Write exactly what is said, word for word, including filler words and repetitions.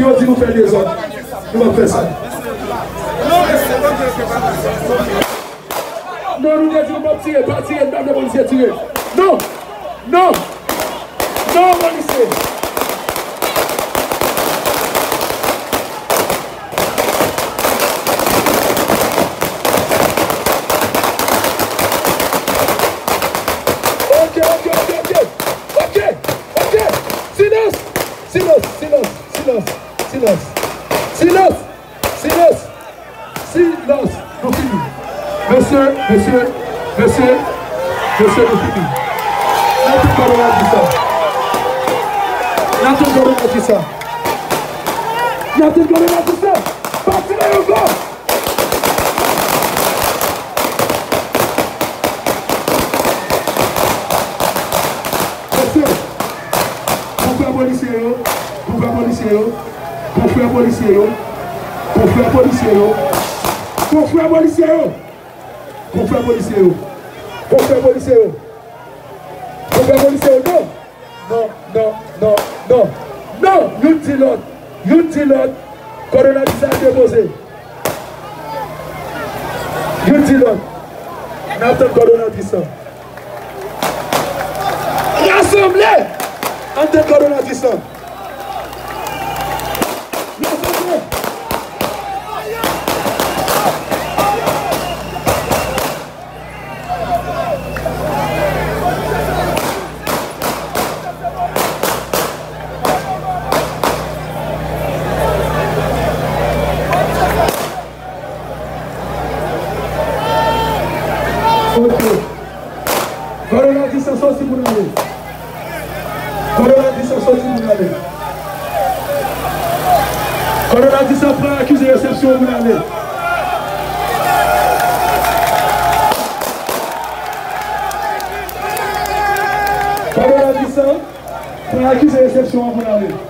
Yo di nou fè dezòd. Nou p ap fè sa. Non, nou te di nou p ap tire, pa tire, n pa vle polisye tire. Non! Non! Non, polisye! Ok, ok, ok, ok. Ok, ok. Silans! Silans, silans, silans, silans. Silans! Silans! Silans! Nou fini. Mesye, mesye, mesye, mesye, nou fini. N ap tann kòdonadis la. N ap tann kòdonadis la. N ap tann kòdonadis la. Pa tire ankò! Mesye, konfrè polisye yo, konfrè polisye yo, konfrè polisye yo, konfrè polisye yo, konfrè polisye yo, konfrè polisye yo, konfrè polisye yo, konfrè polisye yo, non! Non, non, non, non. Non, youn di lòt. Youn di lòt. Kòdonadis la depoze. Youn di lòt. N ap tann kòdonadis la. Rasanble! Ann tann kòdonadis la. Rasanble! Ok. Kòdonadis la sòti pou n ale. Kòdonadis la sòti pou n ale. Kòdonadis la pran akize resepsyon pou n ale. Kòdonadis la pran akize resepsyon an pou n ale.